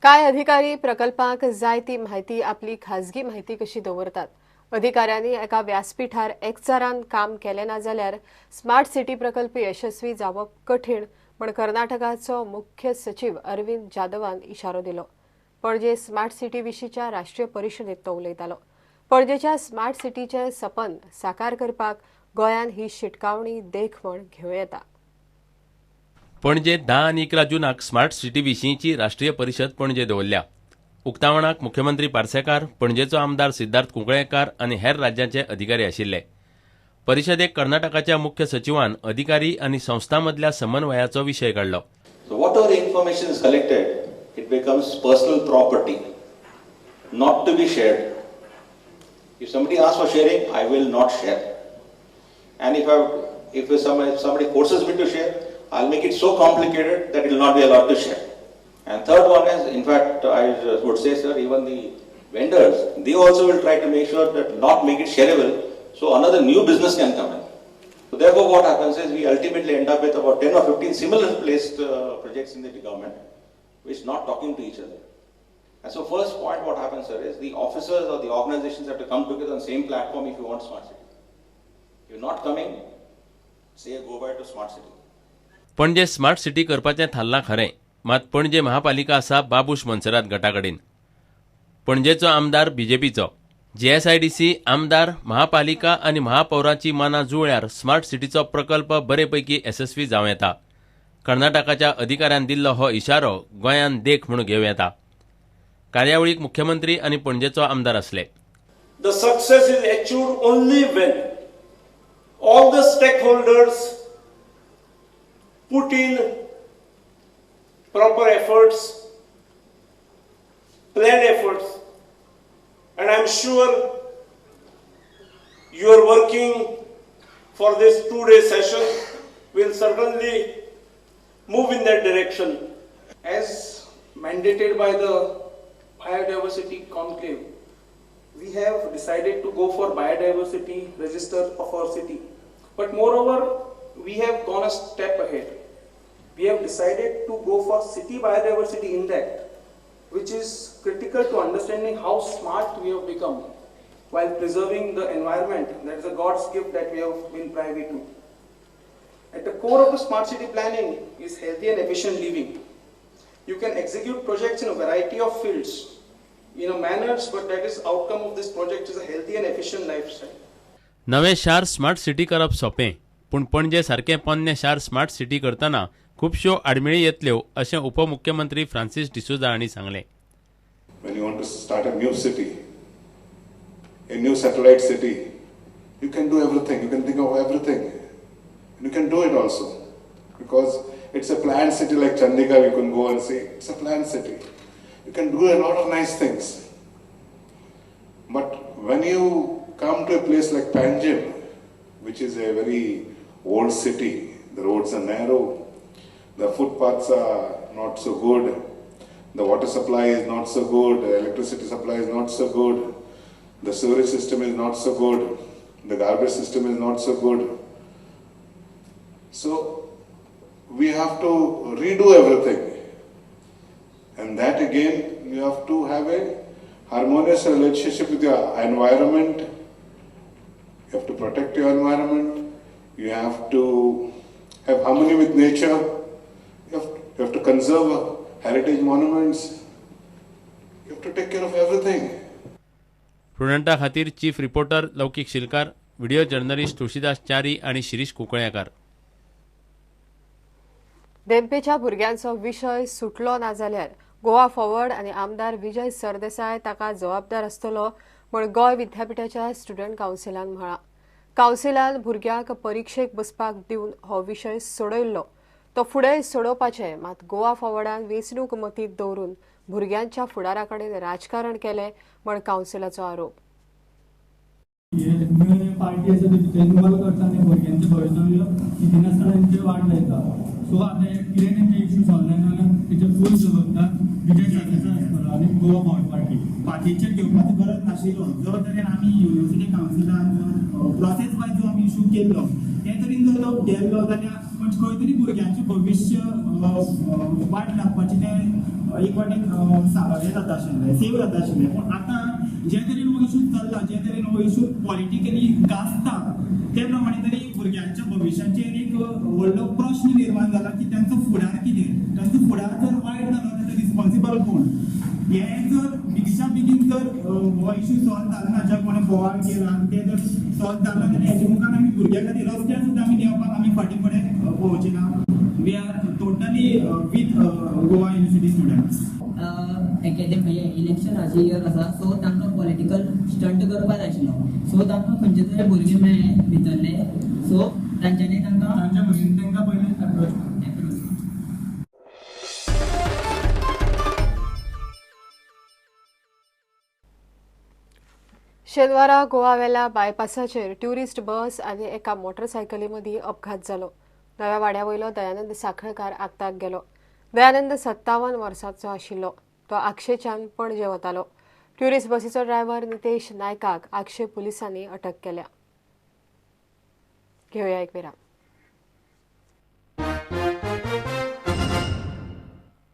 कांय अधिकारी प्रकल्पांक जाय ती म्हायती आपली खाजगी म्हायती कशी दवरतात. अधिकाऱ्यांनी एका व्यासपीठार एकचारान काम केलें ना जाल्यार स्मार्ट सिटी प्रकल्प यशस्वी जावप कठीण म्हण कर्नाटकाचो मुख्य सचीव अरविंद जाधवान इशारो दिलो. पणजे स्मार्ट सिटी विशींच्या राष्ट्रीय परिशदेंत तो उलयतालो. पणजेच्या स्मार्ट सिटीचें सपन साकार करपाक गोंयान ही शिटकावणी देख म्हण घेवं येता. पणजे 10 आनी 11 जूनाक स्मार्ट सिटी विशींची राष्ट्रीय परिशद पणजे दवरल्या. उक्तावणाक मुख्यमंत्री पार्सेकार, पणजेचो आमदार सिद्धार्थ कुंकळेकार आनी हेर राज्यांचे अधिकारी आशिल्ले. परिशदेक कर्नाटकाच्या मुख्य सचिवान अधिकारी आनी संस्थां मदल्या समन्वयाचो विशय काडलो. So whatever information is collected, it becomes personal property, not to be shared. If somebody asks for sharing, I will not share. And if somebody forces me to share, I'll make it so complicated that it will not be allowed to share. And third one is, in fact, I would say, sir, even the vendors, they also will try to make sure that not make it shareable, so another new business can come in. So therefore, what happens is we ultimately end up with about 10 or 15 similar placed projects in the government, which not talking to each other. And so first point what happens, sir, is the officers or the organizations have to come together on the same platform if you want smart city. If you're not coming, say go by to smart city. Panaji smart city करपाचें थारलां खरें, मात पणजे महापालिका आसा बाबूश मोन्सेरात गटा कडेन. पणजेचो आमदार बीजेपीचो. GSIDC आमदार, महापालिका आनी महापौराची मानां जुळ्यार स्मार्ट सिटीचो प्रकल्प बरे पैकी येसस्वी जावं येता. कर्नाटकाच्या अधिकाऱ्यान दिल्लो हो इशारो गोंयान देख म्हूण घेवं येता. कार्यावळीक मुख्यमंत्री आनी पणजेचो आमदार आसले. The success is achieved only when all the stakeholders put in proper efforts, planned efforts, and I am sure you are working for this 2-day session will certainly move in that direction. As mandated by the Biodiversity Conclave, we have decided to go for biodiversity register of our city. But moreover, we have gone a step ahead. We have decided to go for city biodiversity index, which is critical to understanding how smart we have become while preserving the environment. That is a God's gift that we have been privy to. At the core of the smart city planning is healthy and efficient living. You can execute projects in a variety of fields, in a manner, but that is outcome of this project is a healthy and efficient lifestyle. नवे शार smart city करप सोंपें, पूण पणजे सारकें पोन्नें शार smart city करतना खुबश्यो आडमेळी येतल्यो अशें उपमुख्यमंत्री फ्रांसीस डिसोझा हांणी सांगलें. When you want to start a new city, a new satellite city, you can do everything, you can think of everything, and you can do it also, because it's a planned city like Chandigarh. You can go and see, it's a planned city. You can do a lot of nice things. But when you come to a place like Panjim, which is a very old city, the roads are narrow, the footpaths are not so good, the water supply is not so good, the electricity supply is not so good, the sewerage system is not so good, the garbage system is not so good. So we have to redo everything. And that again, you have to have a harmonious relationship with your environment. You have to protect your environment. You have to have harmony with nature. You have to conserve heritage monuments. You have to take care of everything. प्रुडंटा खातीर chief reporter Laukik Shilkar, video journalist Tulsidas Chari आनी शिरीष कुंकळ्येकार. धेंपेच्या भुरग्यांचो विशय सुटलो ना जाल्यार Goa forward आनी आमदार विजय सरदेसाय ताका जबाबदार आसतलो म्हूण गोंय विद्यापीठाच्या स्टुडंट कावन्सिलान म्हळां. कावन्सिलान भुरग्यांक परिक्षेक बसपाक दिवन हो विशय सोडयल्लो, तो फुडें सोडोवपाचें, मात गोवा फॉरवर्डान वेंचणूक मतींत दवरून भुरग्यांच्या फुडारा कडेन राजकारण केलें म्हूण कावन्सिलाचो आरोप. पार्टी आसा ती इन्वॉल्व करता आनी भुरग्यांचे भवितव्य चिंतिनासतना तेंचे वाट लायता. सो आतां कितें तेंचे इश्यू सॉल्व जायना जाल्यार तेचे फूल जबाबदार विजय सरदेसाय आसतलो आनी गोवा फॉरवर्ड पार्टी. पार्टीचेर घेवपाची गरज नाशिल्लो. जो तरेन आमी युनिवर्सिटी कावन्सिलान प्रोसेस वायज जो आमी इश्यू केल्लो ते तरेन जर तो गेल्लो जाल्यार पण खंय तरी भुरग्यांचें भविश्य वाट लागपाचें तें एक वाटेन हें जाता आशिल्लें, सेव जाता आशिल्लें. पूण आतां जे तरेन हो इशू चल्ला, जे तरेन हो इशू पॉलिटिकली गाजता ते प्रमाणे तरी भुरग्यांच्या भविश्याचेर एक व्हडलो प्रश्न निर्माण जाला की तांचो फुडार कितें, तांचो फुडार जर वायट जालो जाल्यार रिस्पॉन्सिबल कोण. हें जर बेगीच्या बेगीन जर हो इशू सॉल्व जालो ना, ज्या कोणें बोवाळ केला आनी तें जर सॉल्व जालो जाल्यार हेजे मुखार आमी भुरग्यां खातीर रस्त्यार सुद्दां आमी देंवपाक आमी फाटीं फुडें पळोवचे ना. We are totally with Goa University students. Academy इलेक्शनाचे year आसा, सो तांकां पॉलिटिकल स्टंट करपा जाय आशिल्लो. सो तांकां खंयचे तरी भुरगे मेळ्ळे भितरले, सो तांच्यांनी तांकां तांच्या भुरग्यांनी तांकां पयलीं एप्रोच. शेनवारा गोवावेल्या बायपासाचेर ट्युरिस्ट बस आनी एका मोटरसायकली मदीं अपघात जालो. नव्या वाड्या वयलो दयानंद साखळकार आगताक गेलो. दयानंद 57 वर्सांचो आशिल्लो. तो आगशेच्यान पणजे वतालो. ट्युरिस्ट बसीचो ड्रायव्हर नितेश नायकाक आगशे पुलिसांनी अटक केल्या. घेवया एक विराम.